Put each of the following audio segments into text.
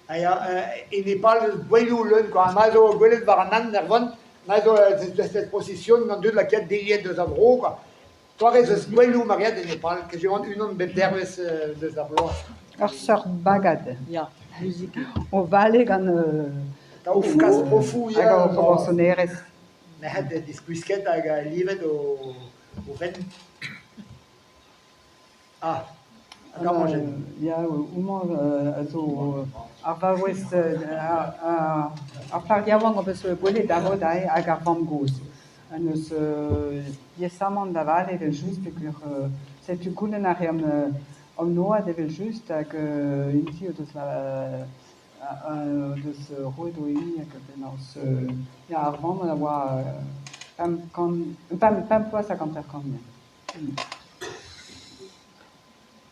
Ha ya, e Nepal gouelioù leun kwa, ma zo gwelet war an hent Erwan, ma zo cette procession gant dud lakaet deliet deus ar vro kwa. Doare eus gouelioù Mariad e Nepal, kezivant unan bep dervezh deus ar bloaz. Ur seurt bagad. Ya, muzik. O vale gant o kas profoù hag o sonerezh. Merc'hed diskuizket hag livet o fenn. Ah, hag ar mañjenn. Ya, homañ a zo ar vaouez, ar plac'h yaouank ho peus gwelet a-raok aze hag ar vamm-gozh. Ha n'eus diaesamant da vale evel-just peogwir setu goulenn a reomp an oad evel-just hag int-i o deus o deus roet o hini hag penaos ya ar vamm a oa pemp pemp vloaz hag 50 ya.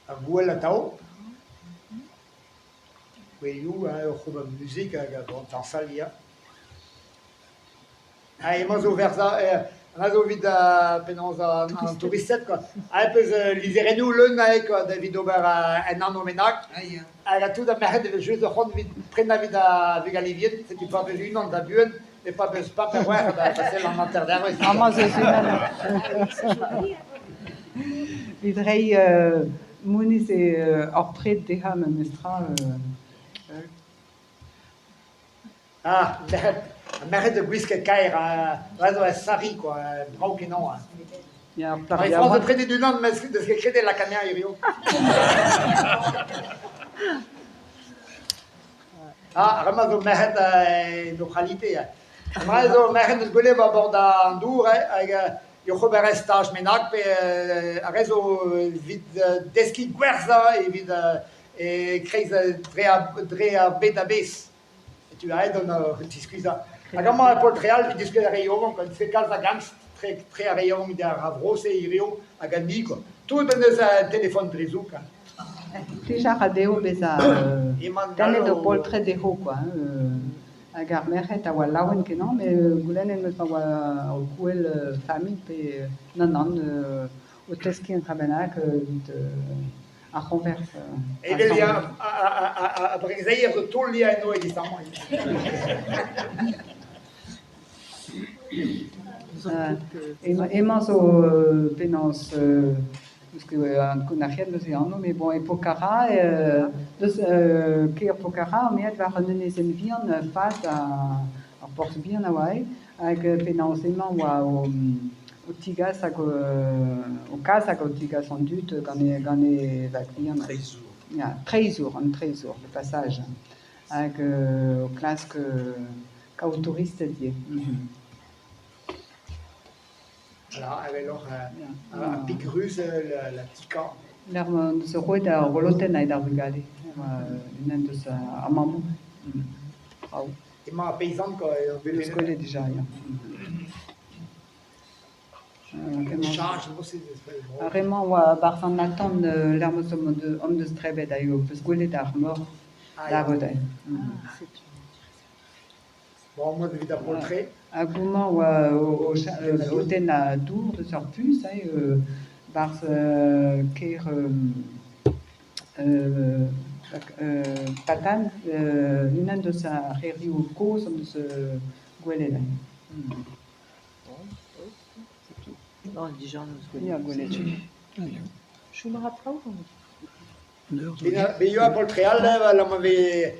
Ar gouel atav. Gouelioù oc'h ober muzik hag an dañsal ya. Ha emañ zo verzañ emañ zo evit penaos an touristed kwa. Aet 'peus lizherennoù leun aze kwa evit ober un anv bennak. Hag ha tout ar merc'hed evel-just o c'hoant evit prenañ evit ar vugale vihan, setu pa vez unan da buan met pa vez paper war da sell an hanter-dervezh. Amañ 'z eus unan. Evit reiñ mounez eo ur pred dezhañ memestra. Ah, merc'hed, merc'hed zo gwisket kaer, ha zo ur sari kwa, brav-kenañ. Hein. Ya, E Frañs zo prenet unan, met n'eus ket kredet lakaat anezhañ hiziv. Ah, ar re-mañ zo merc'hed en o c'halite. Ar re zo merc'hed deus gwelet war bord an dour hag oc'h ober ur staj bennak pe ar re zo evit deskiñ gwerzhañ evit e-kreiz dre ar bed a-bezh. Setu aet on o tiskuizhañ. Hag amañ e Poltreal evit diskouez ar re yaouank, on fait kalz a gomz tre ar re yaouank ar vro-se hiziv hag an ni kwa. Tout en deus un telefon dre zoug. Plij a ra dezho bezañ tennet o poltred dezho kwa hag ar merc'hed a oa laouen-kenañ met goulennet 'm eus ma oa o gouel familh pe nann nann o teskiñ un dra bennak evit ar c'hoñvers. Evel ar brezeier zo taol-liañ eno e-giz amañ. Emañ zo penaos eus ket ankounac'hiet neuze e anv, met bon e Pokhara deus kêr Pokhara on aet war un enezenn vihan fas ar porzh bihan a oa aze hag penaos emañ oa o tigas hag o kas hag o tigas an dud gant e gant e vag vihan. Treizhour. Ya, treizhour, an treizhour, le passage. Hag o klask kaout touristed ivez. Voilà, evel oc'h ar pik ruz, la tika. Lec'h ma deus roet ar rolotenn aet d'ar vugale, unan deus ar mammoù. Brav. Emañ ar peizant quoi. Deus gwelet dija, ya. Ar re-mañ oa 'barzh an atant lec'h ma hon deus drebet aze ho peus gwelet ar mor lâret eo. Bon, moi evit ar poltred. Hag homañ oa o tennañ dour deus ur puñs 'barzh kêr Patan, unan deus ar c'hêrioù kozh hon deus gwelet. Ya, gwelet. Chom a ra traoù Bet eo ar poltred all, ma vez...